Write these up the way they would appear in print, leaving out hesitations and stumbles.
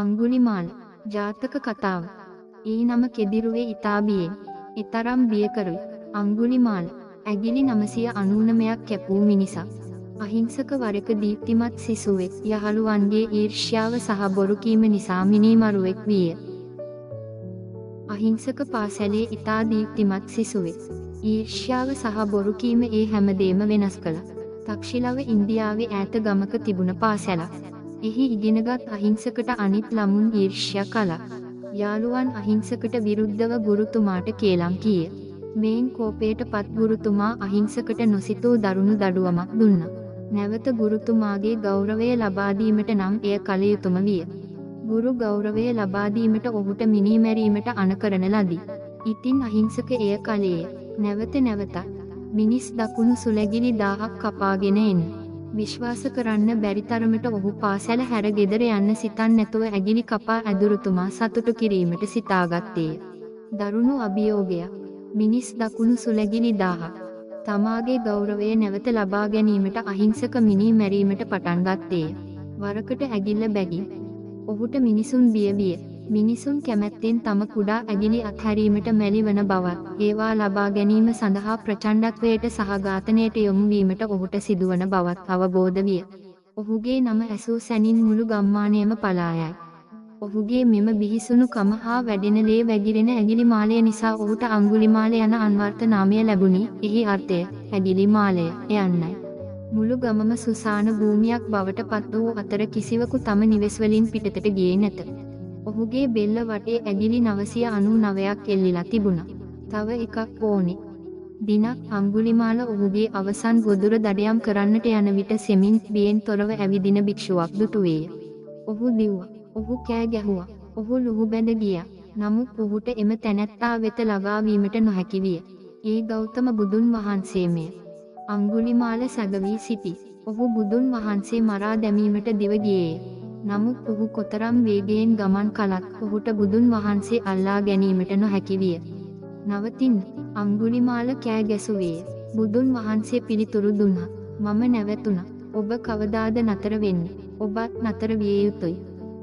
අංගුලිමාල ජාතක කතාව. ඒ නම කෙදිරුවේ ඉතා බියෙන්. එතරම් බියකරුයි. අංගුලිමාල ඇගිලි 999ක් කැපූ මිනිසක්. අහිංසක වරක දීප්තිමත් සිසුවෙක් යහළුවන්ගේ ඊර්ෂ්‍යාව සහ බොරු කීම නිසා මිනීමරුවෙක් විය. අහිංසක පාසැලේ ඉතා දීප්තිමත් සිසුවෙක්. ඊර්ෂ්‍යාව සහ බොරු කීම ඒ හැමදේම වෙනස් කළා. තක්ෂිලව ඉන්දියාවේ ඈත ගමක තිබුණ පාසැලක්. එහි ඉගෙනගත් අහිංසකට අනිත් ළමුන් ඊර්ෂ්‍යා කළා. යාළුවන් අහිංසකට විරුද්ධව ගුරුතුමාට කේලම් කීය. මේන් කෝපයට පත් ගුරුතුමා අහිංසකට නොසිතූ දරුණු දඩුවමක් දුන්නා. නැවත ගුරුතුමාගේ ගෞරවය ලබා දීමට නම් එය කළ යුතුම විය. ගුරු ගෞරවය ලබා දීමට ඔහුට මිනී මැරීමට අණ කරන ලදී. ඉතින් අහිංසක එය කළේය. නැවත නැවතත් මිනිස් දකුණු සුලැගිලි 1000ක් කපාගෙන එන්න. විශ්වාස කරන්න බැරි තරමට ඔහු පාසැල හැර ගෙදර යන්න සිතන් නැතුව ඇගිලි කපා ඇදුරුතුමා සතුටු කිරීමට සිතාගත්තේය. දරුණු අභියෝගයක්. මිනිස් දකුණු සුලැගිලි 1000ක්. තමාගේ ගෞරවය නැවත ලබා ගැනීමට අහිංසක මිනී මැරීමට පටන් ගත්තේය. වරකට ඇගිල්ල බැගින්. ඔහුට මිනිසුන් බිය විය. මිනිසුන් කැමැත්තෙන් තම කුඩා ඇගිලි අත්හැරීමට මැලි වන බවත්, ඒවා ලබා ගැනීම සඳහා ප්‍රචණ්ඩත්වයට සහ ඝාතනයට යොමු වීමට ඔහුට සිදුවන බවත් අවබෝධ විය. ඔහුගේ නම ඇසූ සැනින් මුළු ගම්මානයම පලා යයි. ඔහුගේ මෙම බිහිසුණු කම හා වැඩෙන ලේ වැගිරෙන ඇගිලි මාලය නිසා ඔහුට අංගුලිමාල යන අන්වර්ථ නාමය ලැබුණි. එහි අර්ථය ඇගිලි මාලය යන්නයි. මුළු ගමම සුසාන භූමියක් බවට පත් වූ අතර කිසිවකු තම නිවෙස් වලින් පිටතට ගියේ නැත. ඔහුගේ බෙල්ල වටේ ඇගිලි 999ක් එල්ලිලා තිබුණා. තව එකක් ඕනේ. දිනක් අංගුලිමාල ඔහුගේ අවසන් ගොදුර දඩයම් කරන්නට යන විට සෙමින් බියෙන් තොරව ඇවිදින භික්ෂුවක් දුටුවේය. ඔහු දිව්වා. ඔහු කෑ ගැහුවා. ඔහු ලුහු බැඳ ගියා. නමුත් ඔහුට එම තැනැත්තා වෙත ළඟා වීමට නොහැකි විය. ඒ ගෞතම බුදුන් වහන්සේමය. අංගුලිමාල සැඟවී සිටි. ඔහු බුදුන් වහන්සේ මරා දැමීමට දිව ගියේය. නමුත් ඔහු කොතරම් වේගයෙන් ගමන් කළත් ඔහුට බුදුන් වහන්සේ අල්ලා ගැනීමට නොහැකි විය. නවතින්න, අංගුලිමාල කෑ ගැසුවේය. බුදුන් වහන්සේ පිළිතුරු දුන්නා. මම නැවතුණා. ඔබ කවදාද නතර වෙන්නේ? ඔබත් නතර විය යුතුයි.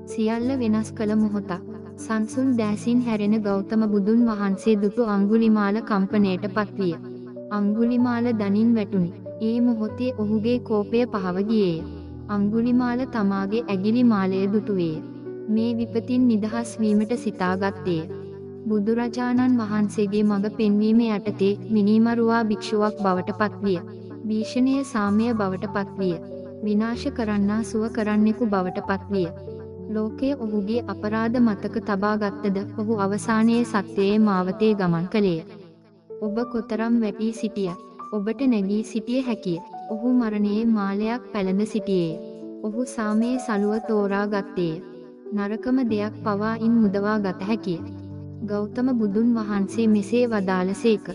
සියල්ල වෙනස් කළ මොහොතක්. සංසුන් දෑසින් හැරෙන ගෞතම බුදුන් වහන්සේ දුටු අංගුලිමාල කම්පනයට පත්විය. අංගුලිමාල දනින් වැටුණි. ඒ මොහොතේ ඔහුගේ කෝපය පහව ගියේය. අංගුලිමාල තමාගේ ඇගිලි මාලය දුටුවේය. මේ විපතින් නිදහස් වීමට සිතාගත්තේය. බුදුරජාණන් වහන්සේගේ මඟ පෙන්වීම යටතේ මිනීමරුවා භික්ෂුවක් බවට පත්විය. භීෂණය සාමය බවට පත්විය. විනාශ කරන්නා සුව කරන්නෙකු බවට පත්විය. ලෝකය ඔහුගේ අපරාධ මතක තබා ගත්තද ඔහු අවසානයේ සත්‍යයේ මාවතේ ගමන් කළේය. ඔබ කොතරම් වැටී සිටියත් ඔබට නැගී සිටිය හැකිය. ඔහු මරණයේ මාලයක් පැළඳ සිටියේය. ඔහු සාමයේ සලුව තෝරා ගත්තේය. නරකම දෙයක් පවා ඉන් මුදවා ගත හැකිය. ගෞතම බුදුන් වහන්සේ මෙසේ වදාළසේක.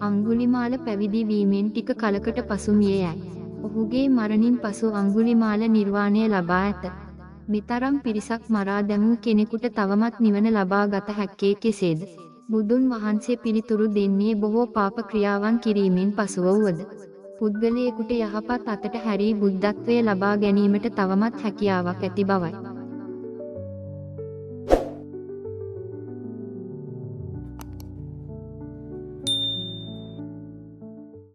අංගුලිමාල පැවිදි වීමෙන් ටික කලකට පසු මිය යයි. ඔහුගේ මරණින් පසු අංගුලිමාල නිර්වාණය ලබා ඇත. මෙතරම් පිරිසක් මරා දැමූ කෙනෙකුට තවමත් නිවන ලබා ගත හැක්කේ කෙසේද? බුදුන් වහන්සේ පිළිතුරු දෙන්නේ බොහෝ පාප ක්‍රියාවන් කිරීමෙන් පසුව වුවද පුද්ගලයෙකුට යහපත් අතට හැරී බුද්ධත්වය ලබා ගැනීමට තවමත් හැකියාවක් ඇති බවයි.